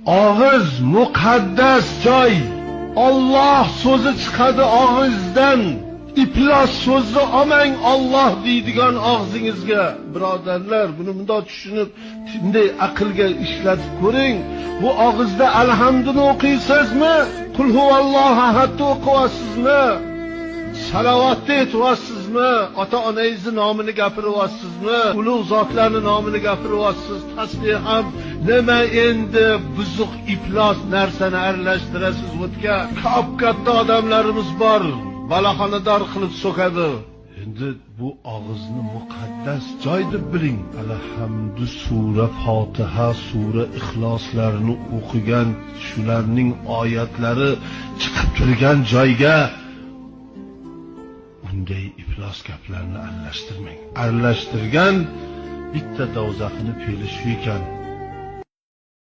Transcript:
Og'iz muqaddas joy. Alloh so'zi chiqadi og'izdan. Iflos so'zni olmang Alloh deydigan og'zingizga. Birodarlar, buni bundoq tushunib, bunday aqlga ishlatib ko'ring. Bu og'izda alhamduni o'qiysizmi? Qul huvallohu ahadni o'qiyapsizmi? Salovatni aytyapsizmi? Ota-onangizni nomini gapiryapsizmi? Ulug' zotlarning nomini gapiryapsiz, tasbih ham nima endi buzuq iflos narsani aralashtirasiz o'tga? Kop katta odamlarimiz bor, balaxonador qilib so'kadi. Endi bu og'izni muqaddas joy deb biling. Alhamdu sura, Fotiha sura, ixloslarini o'qigan, shularning oyatlari chiqib turgan joyga unday iflos gaplarni aralashtirmang. Aralashtirgan bitta dovzaxni fe'li shu ekan.